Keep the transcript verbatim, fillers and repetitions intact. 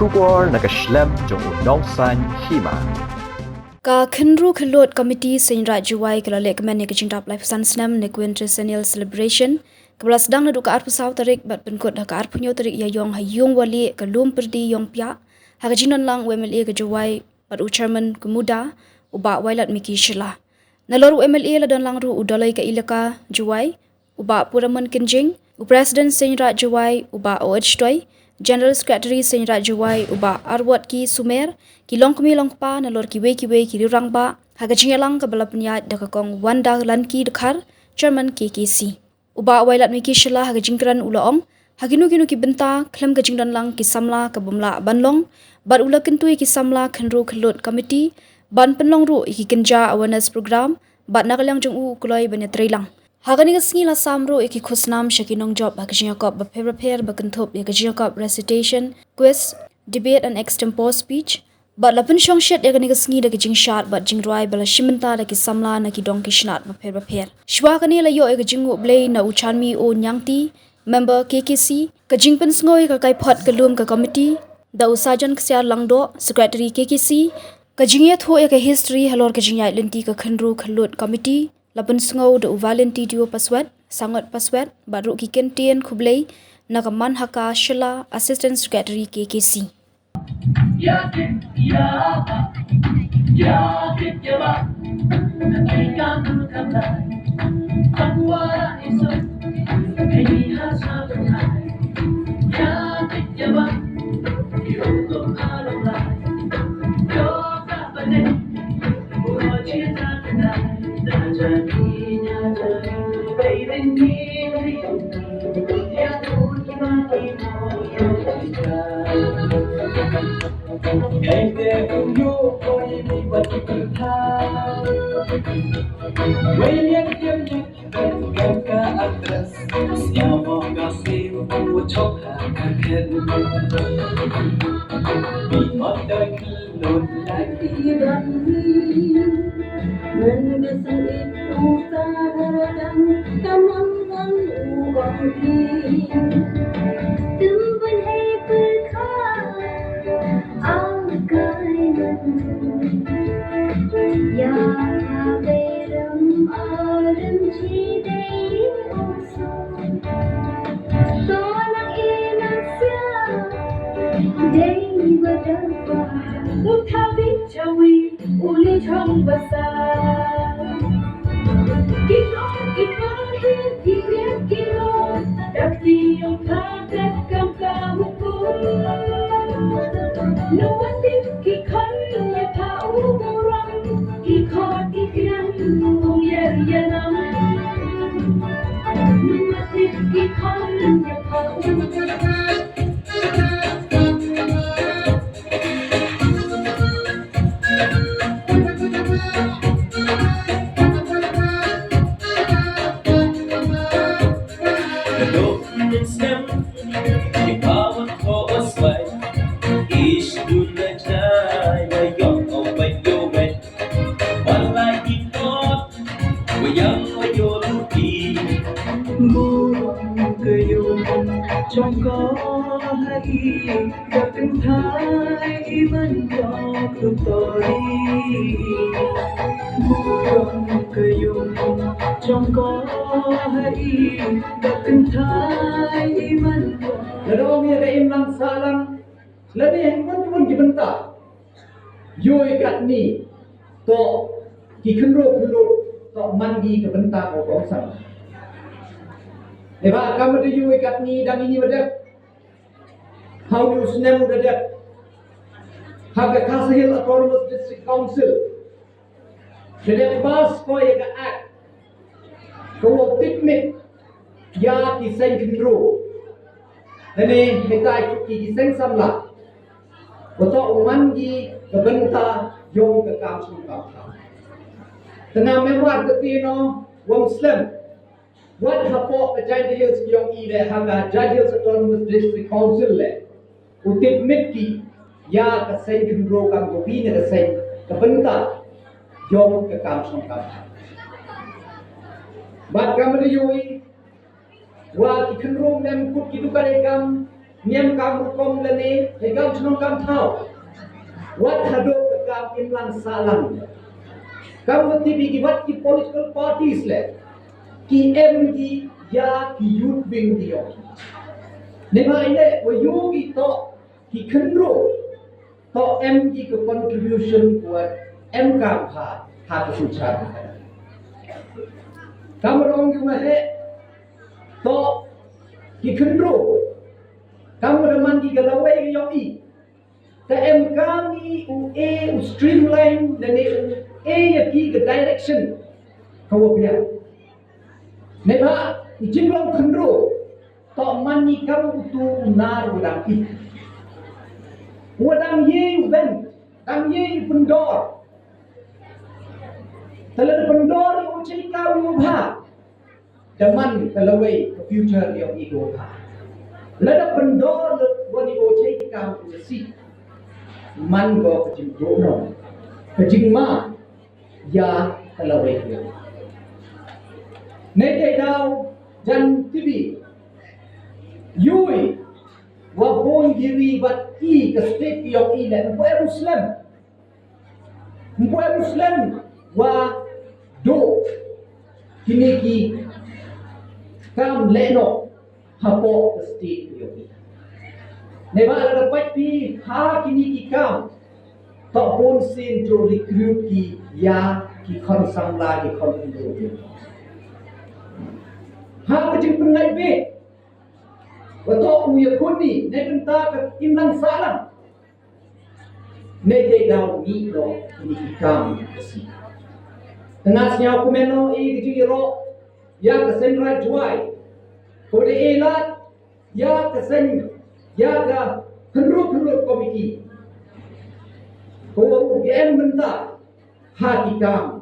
Khubor na ka shlem jong u Nongsaiñ Hima. Ka Khynru Khyllood Committee Seiñraij Jowai ka la lehkmen ïa ka jingdap laiphew san snem ne Quinquennial Celebration, kaba la sdang naduh ka arphew saw tarik bad pynkut ha ka arphew hynñiew tarik Ïaiong ha Ïungwalieh ka Lum Pyrdi Ïongpiah, ha ka jingdon lang u M L A ka Jowai bad u Chairman ka MUDA, u Bah Wailadmiki Shylla. Nalor u M L A la don lang ruh u Dolloi ka Elaka Jowai, u Bah Puramon Kynjing, u President Seiñraij Jowai, u Bah Oid Shtoi, General Secretary Seiñraij Jowai, u Bah Arwotki Sumer, ki longkmie longkpa nalor kiwei kiwei ki rangbah, ha ka jingïalang kaba la pynïaid da ka Kong Wanda Lanki Dkhar, Chairman K K C. U Bah Wailadmiki Shylla ha ka jingkren u la ong, ha kino kino ki bynta khlem ka jingdon lang ki samla ka bym lah ban long, bad u la kyntu ïa ki samla Khynru Khyllood Committee ban pynlong ruh ïa ki kynja awareness program, bad na ka liang jong u u kloi ban ïatreilang. Ha kane ka sngi la sam ruh ïa ki khusnam sha ki nongjop ha ka jingïakop bapher bapher ba kynthup ïa ka jingïakop recitation, quiz, debate and extempore speech, bad la pynshong shet ïa kane ka sngi da ka jingshad bad jingrwai ba la shim bynta da ki samla na ki dong ki snat bapher bapher. Shuwa kane la ïoh ïa ka jingnguh blei na u Chanmi O Ñiangti, member K K C, ka jingpynsngew ïa ka kaiphod ka lum ka committee da u Sajan Ksiar Langdoh, secretary K K C, ka jingïathuh ïa ka history halor ka jingïaid lynti ka Khynru Khyllood Committee, la pynsngew da u Valentino Paswet, Sangot Paswet, bad ruh ki kyntien khublei na ka Manhaka Shylla, Assistant Secretary K K C. Lada ong ïa ka imlang sahlang, lada ïa ki bun ki bun ki bynta, ïoh ïa katni, to ki Khynru Khyllood, to man ki ka bynta ka kongsan. Eba ka mut ïoh ïa katni dang ïa ngi ba dep. Ha u snem u da dep ha ka Khasi Hills Autonomous District Council, da dep pass ko ïa ka act ka wa tipmit ïa ki seng khynru, lane mynta ki, ki seng samla, wa to u man ki ka bynta yong ka kam sum kam thaw. Tang namar ka tino wam slem wat hapoh ka Jaintia Hills yong i le, ha ka Jaintia Hills Autonomous District Council le, u tipmit ki ïa ka seng khynru kam ko pi ne ka seng ka bynta yong ka kam song kam. Bad kam le yoi wa ki khynru mem kut ki duka re kam Niam kam rukom lane, he kam chnong kam thaw. Wat haduh ka kam imlang sahlang. Kam wat tibi ki wat ki political parties le. Ki em ki ya ki youth wing ki yo. Ne ba ile, wa yu ki to, ki khenro. To em ki ka contribution wa em kam ha, ha ka future. Kam rong ki ma he, to ki khenro. Kam da man ki ka lawei ka yong i. Ka em kam i u e u streamline, lane u e ya ki ka direction. Ka wa biang. Ne ba, i jinglong khenro. To man i kam u tu u nar u dang i. U dang ye u ben, dang ye i pendor. Tala da pendor i u chei kam u bha. Da man ka lawei ka future yong i ko ka. Lada pendor lada wan i o chei kam u si. Man ko ka jingdonong. Ka jingma ya ka lawei ka. Ne te daw jan tibi. Yui wa bon giri bat i ka state yong i le ko Muslim. Mpuai Muslim wa do kini ki kam leno hapo ka state yo. Ne ba la dapat pi ha kini ki kam to pun sin to recruit ki ya ki khon samla ki khon indro. Ha ka jingpynlait be wa to u ya khuni ne kenta ka imlang salang. Ne te daw ngi do ini ki kam ka si. Tengah sñiaw kumno i ki jingiro ya ka seng Raid Jowai. Ko de elat ya ka seng ya ka kynrut kynrut komiti. Ko wa u em mynta ha ki kam